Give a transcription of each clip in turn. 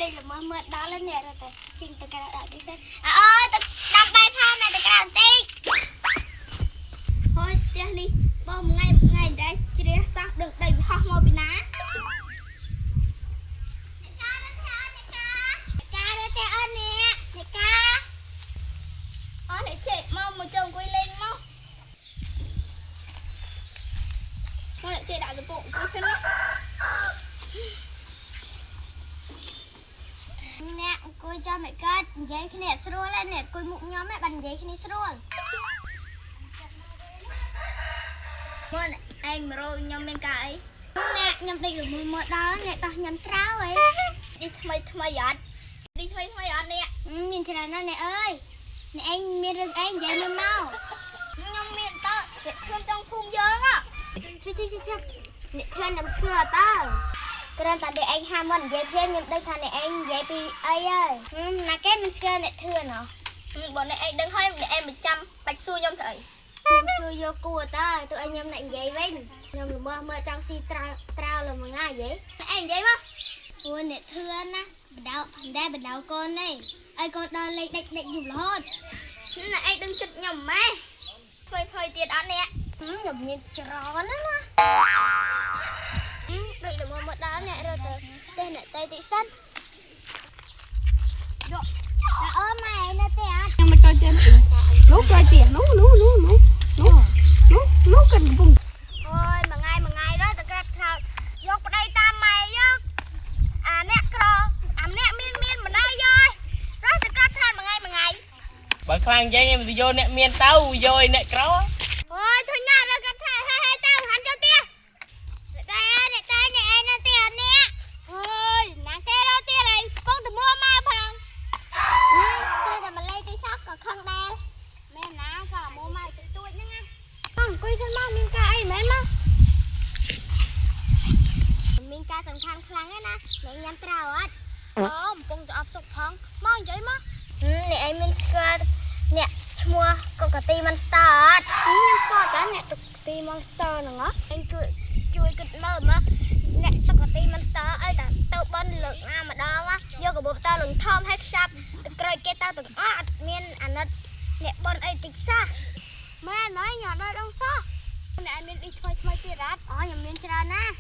ដេកល្មើមើលដល់ហើយនេះរត់ទៅចេញទៅក្រៅដាក់ទីសិនអើយទៅដាំបាយផាមកទៅក្រៅបន្តិច ហើយផ្ទះនេះបងមួយថ្ងៃមួយថ្ងៃដែរជ្រះសោះដឹងដីវាហោះមកពីណា អ្នកការរត់ទៅអ្នកការអ្នកការរត់ទៅអូនអ្នកអ្នកការ អស់អ្នកចេកមកមកចូលអង្គុយលេងមកមកអ្នកចេកដាក់តពុកអង្គុយសិនមក អ្នកអង្គុយចាំមិនកើតនិយាយគ្នាស្រួលហើយអ្នកអង្គុយមុខខ្ញុំឯងបាននិយាយគ្នាស្រួល មកអ្នកឯងមករកខ្ញុំមានការអី អ្នកខ្ញុំដេកល្មើមើលដល់អ្នកតោះញ៉ាំត្រាវហី នេះថ្មីថ្មីអត់នេះថ្មីថ្មីអត់អ្នក មានច្រើនណាស់អ្នកអើយអ្នកឯងមានរឿងអីនិយាយមកមក ខ្ញុំមានតើអ្នកធឿនចង់ភូមិយើងហ៎ ជួយជួយជួយអ្នកធឿនខ្ញុំស្គាល់តើគ្រាន់តែអ្នកឯងហាមកនិយាយភ្លាមខ្ញុំដឹងថាអ្នកឯងនិយាយពីអីហើយណាគេមិនស្គាល់អ្នកធឿនហ៎ បើអ្នកឯងដឹងហើយអ្នកឯងមិនចាំបាច់សួរខ្ញុំស្អី ខ្ញុំសួរយកគួរតើទោះឲ្យខ្ញុំអ្នកនិយាយវិញខ្ញុំល្មើមើលចង់ស៊ីត្រាវត្រាវល្មងាយហី អ្នកឯងនិយាយមក ព្រោះអ្នកធឿនណាបដៅមិនដែលបដៅកូនទេឲ្យកូនដល់លេខដេកដេកយូររហូត អ្នកឯងដឹងចិត្តខ្ញុំម៉េះថ្មីថ្មីទៀតអត់អ្នក ខ្ញុំមានច្រើនណាស់ណាដូចល្មមមកដល់អ្នករត់ទៅផ្ទះអ្នកតេតិសិនយកអូម៉ែនៅទេអត់ ខ្ញុំមកក្រោយទៀតនោះក្រោយទៀតនោះនោះនោះនោះនោះនោះនោះកាន់កំពុង អូយមួយថ្ងៃមួយថ្ងៃដល់ទៅក្រាបថ្នោតយកប្តីតាមម៉ែយកអាអ្នកក្រអាអ្នកមានមានម្ដាយយករត់ទៅក្រាបថ្នោតមួយថ្ងៃមួយថ្ងៃ បើខ្លាំងនិយាយខ្ញុំទៅយកអ្នកមានទៅយកឲ្យអ្នកក្រ អូយធុញណាស់រត់ក្រាបថ្នោតហេហេទៅហាន់ចូលទៀតតែអ្នកតែអ្នកឯងនៅទេអត់អ្នកអូយណាគេរត់ទៀតហើយពងតមួមកផងគ្រាន់តែម្លេះទីសោះក៏ខឹងដែរមែនណាក៏មួមកតិចតួចហ្នឹងណាអង្គុយសិនមកមានការអីមែនមកមានការសំខាន់ខ្លាំងណាស់អ្នកញ៉ាំត្រាវអត់អូកំពុងจะអបសុកផងមកនិយាយមកអ្នកឯងមានស្គាល់អ្នកឈ្មោះកកទី Monster អត់ខ្ញុំស្គាល់តែអ្នកកកទី Monster ហ្នឹងហ៎ឯងជួយជួយគិតមើលមើលអ្នកកកទី Monster អីតាទៅបនលើកណាម្ដងយកកាបូបតលងធំឲ្យខ្ចាប់ទៅក្រោយគេទៅទាំងអស់អត់មានអាណិតអ្នកបនអីតិចសោះមែនហើយញ៉ាំដល់ដងសោះអ្នកមានអីថ្មីថ្មីទៀតអត់អូខ្ញុំមានច្រើនណាស់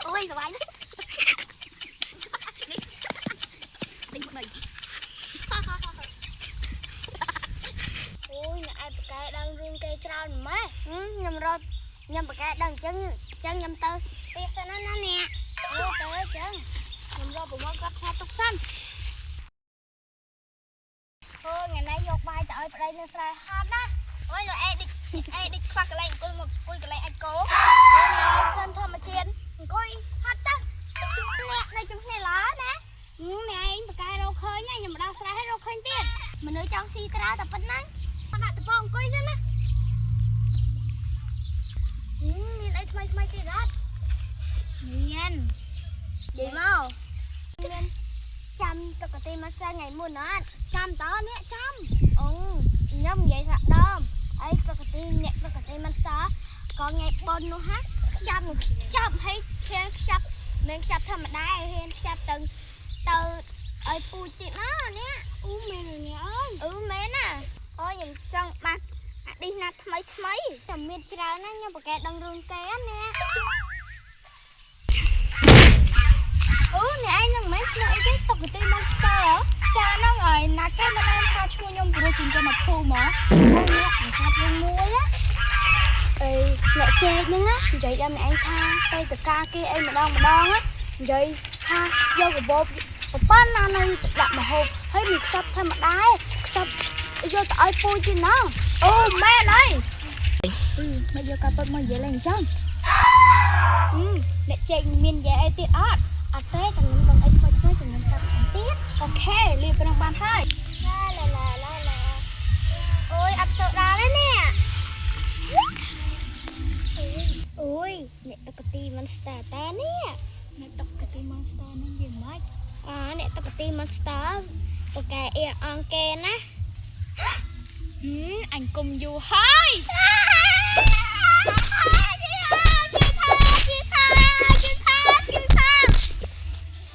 អូយសប្បាយណាស់អូយអ្នកឯងបកែដឹងរឿងគេច្រើនម៉េះខ្ញុំរត់ខ្ញុំបកែដឹងអញ្ចឹងអញ្ចឹងខ្ញុំទៅផ្ទះសិនណាអ្នកអូទៅអញ្ចឹងខ្ញុំរកប្រមូលគាត់ឆាទុកសិនអូថ្ងៃនេះយកបាយទៅឲ្យប្តីនៅស្រែហត់ណា អូយអ្នកឯងដូចឯងដូចខ្វះកន្លែងអង្គុយមកអង្គុយកន្លែងអាចគោ អូយឈឿនធម្មជាតិអង្គុយហត់ទៅអ្នកនៅជុំគ្នាល្អណាអ្នកឯងបកែរកឃើញខ្ញុំមកដល់ស្រែឲ្យរកឃើញទៀតមនុស្សចង់ស៊ីត្រាវតែប៉ុណ្ណឹងដាក់តបងអង្គុយសិនណាមានអីថ្មីថ្មីទៀតអត់មាន និយាយមក មានចាំតុកទីមកថ្ងៃមុនអត់ចាំតើអ្នកចាំអូខ្ញុំនិយាយថាដើមអីតុកទីអ្នកតុកទីមិនតើក៏ថ្ងៃប៉ុននោះហាខ្ចាប់នោះខ្ចាប់ឲ្យហ៊ានខ្ចាប់មិនខ្ចាប់ធម្មតាហ៊ានខ្ចាប់ទៅទៅឲ្យពូជទៀតណាអ្នកអូមែនអ្នកអើយអឺមែនណា អូយខ្ញុំចង់បានអាឌីសណាថ្មីថ្មី ខ្ញុំមានច្រើនណាស់ខ្ញុំប្រកែដឹងរឿងគេណាអូអ្នកឯងនឹងមិនឈ្មោះអីទេតុកទី Monster ចាហ្នឹងហើយណាគេមកបានថាឈ្មោះខ្ញុំព្រោះចិញ្ចឹមមកភូមិហ៎ អ្នកប្រាប់រឿងមួយណា អីអ្នកចេកហ្នឹងណានិយាយដល់អ្នកឯងថាទៅតកាគេអីម្ដងម្ដងណានិយាយថាយកកាបូបប៉ុណ្ណានៃទៅដាក់មកហូបហើយមិនខ្ចប់ធម្មតាទេខ្ចប់យកទៅឲ្យពូជទៀតណា អូមែនហើយ អឺមកយកកាពិតមកនិយាយឡើងអញ្ចឹងអឺអ្នកចេកមាននិយាយអីទៀតអត់ អត់ទេចាំខ្ញុំដឹងអីថ្មីថ្មីចាំខ្ញុំប្រាប់ទៀត អូខេលាប៉ុណ្ណឹងបានហើយ ឡាឡាឡាឡាឡាអូយអត់ទៅដល់ទេនេះអូយអ្នកតុកទី Monster តានេះ អ្នកតុកទី Monster ហ្នឹងវាមិន អអ្នកតុកទី Monster បកែអៀអង្គគេណា អញគុំយូរហើយ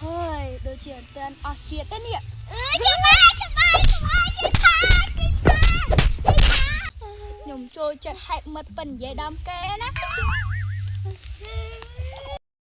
ហើយ លើជាអន្ទែនអស់ជាតិទេនេះ អឺគេមកគេមកគេមកគេថាគេថាគេថា ខ្ញុំចូលចិត្តហែកមិត្តប៉ិននិយាយដើមគេណា